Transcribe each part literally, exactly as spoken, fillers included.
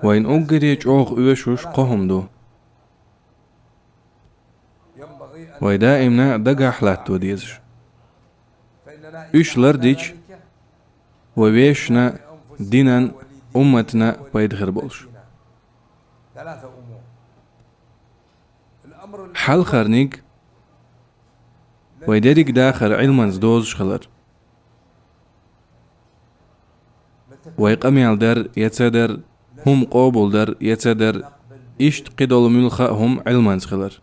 Вайна уггаре чӀоагӀа оьшуш кхо хӀума ду. Вай даимна дагахь латто дезаш. Уьш лардича, вай вешна, динан, умматна пайда хир болуш. Хьалхарниг, вай дерриг дахар Ӏилманца дозуш хилар. Вай къамел дар я ца дар, хӀума къобал дар я ца дар, иштта кхидолу муьлхха а хӀума Ӏилманца хилар.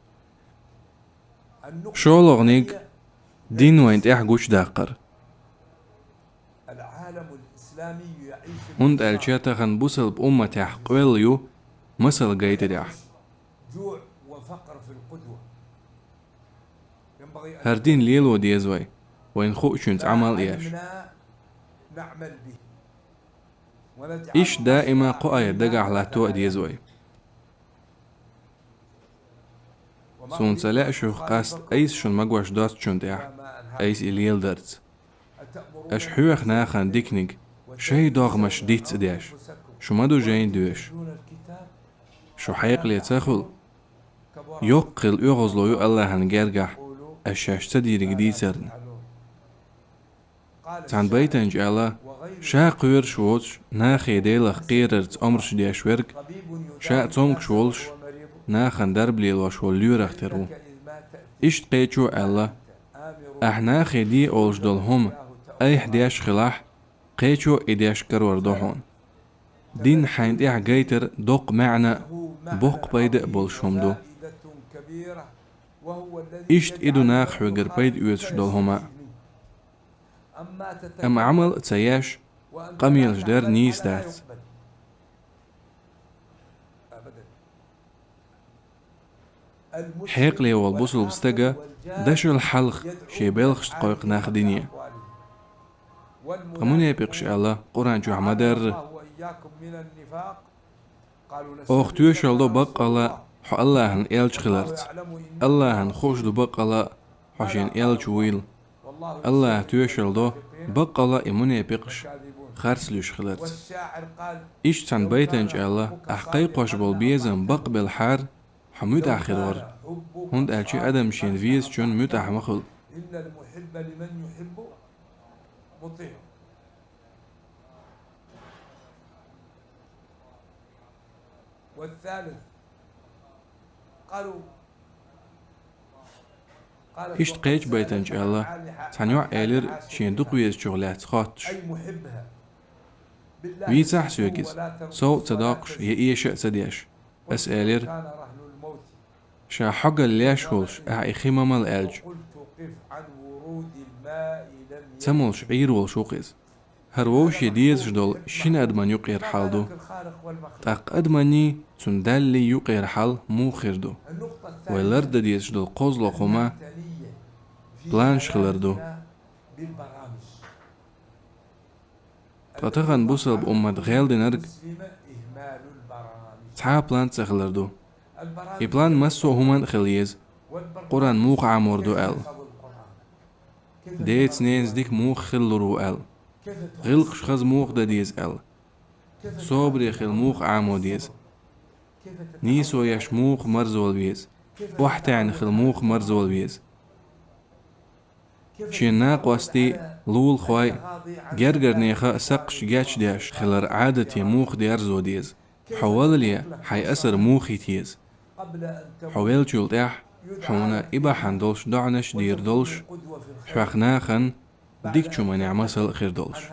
ШолгӀаниг, дин вайна тӀехь гучудаккхар. ХӀунда аьлча тахана бусалба умматехь къоьлла ю масал гайтарехь. ХӀара дин лело деза вай, вайна хуучуьнца Ӏамал а еш. Иштта даима кхо аят дагахь латто а деза вай. Суна ца лаьа шух къаста айса шуна магош доцучунна тӀехь, айса и леладарца. Аша хьоьху нахана диканиг, шайн догӀмаш диц а деш, шу ма ду жайна доьшуш. Шу хьекъале ца хуьлу. Йоккха хила оьгӀазло ю АллахӀан гергахь, аша шаьш ца дийриг дийцарна. Цхьана байтанча аьлла, ша кхоьруш воцуш, нахе Делах кхерарца омраш деш верг, ша а цомгуш волуш, нахана дарба лелош волу лоьрах тера ву. Иштта кхечо а аьлла, ахь нахе де олуш долу хӀума айхьа деш хилахь, кхечо а и деш карор ду хьуна. Дин хьайна тӀехь гайтар доккха маьӀна а, боккха пайда а болуш хӀума ду. Иштта и ду наха хьоьгара пайда оьцуш долу хӀума а. Амма Ӏамал а ца еш, къамелаш дар нийса дац. Хьекъале волу бусалба стага дашал хьалха шен белхашца кхойкху нах дине. Ткъа мунепикъаш аьлла, Къуръан чохь ма-дарра: «Оха тоьшалла до баккъалла хьо АллахӀан элча хиларца. АллахӀан хууш ду баккъалла хьо шен элча вуйла». АллахӀа тоьшалла до баккъалла и мунепикъаш харц луьйш хиларца. Иштта цхьана байтанча аьлла, ахь кхайкхош болу безам бакъбелхьара, хьо муьтӀахь хир вара, хӀунда аьлча адам шена везачун муьтӀахь ма хуьлу. Иштта кхечу байтанча аьлла, цхьана йоӀа элира шен дукхавезачух лаьцна хоттуш: «Вийцахьа соьга иза, сов а ца доккхуш, я эша а ца деш». Ас элира: «Ша хьогалла леш волуш, ахь и хи ма мала», — аьлча, ца молуш Ӏийр волуш ву-кх иза. ХӀара вовше дезаш долу шина адаман юкъера хьал ду. ТӀаккха адаманний, цуьнан Даллий юкъера хьал муха хир ду? Вай лардан дезаш долу кхозлагӀа хӀума планаш хилар ду. Ткъа тахана бусалба уммат гӀелдинарг цхьа а план ца хилар ду. И план массо а хӀуманна а хила еза, Къуръан муха Ӏамор ду аьлла. Деца-ненаца дика муха хилалур ву аьлла. ГӀиллакхаш хаза муха дан деза аьлла. Собаре хила муха Ӏамо деза. Нийсо еш муха марзо вала веза. ОхьатаьӀна хила муха марзо вала веза. Шен накъостий, лулахой, гергарнеха а сакхташ гечдеш хилар Ӏадате муха дерзо деза. Хьо валале, хьайн асар муха йита еза. Хьо веллачул тӀаьхьа хьуна и бахьана долуш доӀанаш а дийр долуш, хьох нахана дикачу хӀуманехь масал а хир долуш.